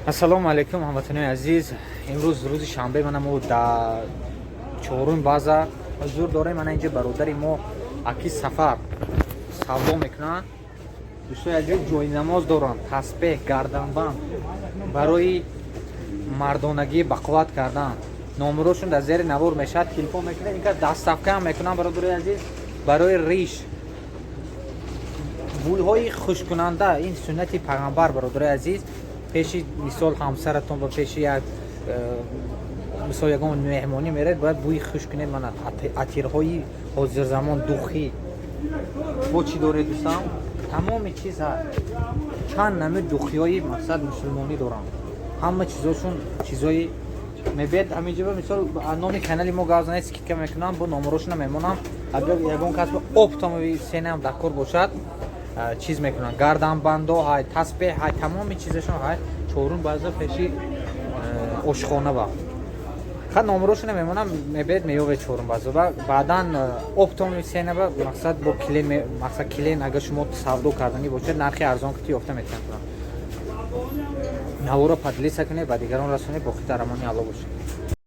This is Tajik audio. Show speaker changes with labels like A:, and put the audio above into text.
A: Ассалому алайкум, ҳамватанони азиз. Имрӯз рӯзи шанбе, мана мо дар чорум база ҳузур дорем. Мана инҷа бародари мо аки Сафар савдо мекунанд. Дӯстои азиз, ҷойнамоз доранд, тасбеҳ, гарданбанд барои мардонагӣ бақувват кардан. Номерошон дар зери навор мешавад, телефон мекунед. Инка доставка ҳам мекунам, бародари азиз. Барои риш, бӯйҳои хушкунанда. Ин суннати пайғамбар, бародари азиз. Пеши, мисол, ҳамсаратон ба пеши як мисол ягон меҳмонӣ меред, бояд бӯи хуш кунед. Мана атирҳои ҳозирзамон, духи бо чӣ доред, дӯстам? Тамоми чиз ҳаст. Чанд нами духиҳои, мақсад, мусулмонӣ доранд. Ҳама чизошон чизои мебиед ҳаминҷо. Мисол, номи канали мо гап занед, скидка мекунам. Бо номерошона мемонам. Агар ягон кас оптовый цена ам дар кор бошад, чиз мекунанд. Гарданбандо ҳай, тасбеҳ ҳай, тамоми чизашон ҳай. Чорум база, пеши ошхона ба ха номерошона мемонам. Мебиед, меёвед чорум база ба. Баъдан оптовый цена ба, мақсад, бо клиент, мақсад, клиент агар шумо савдо карданӣ бошед, нархи арзон кити ёфта метавонад. Наворо поделиться кунед, ба дигарон расонед. Боқӣ дар амони Алло бошед.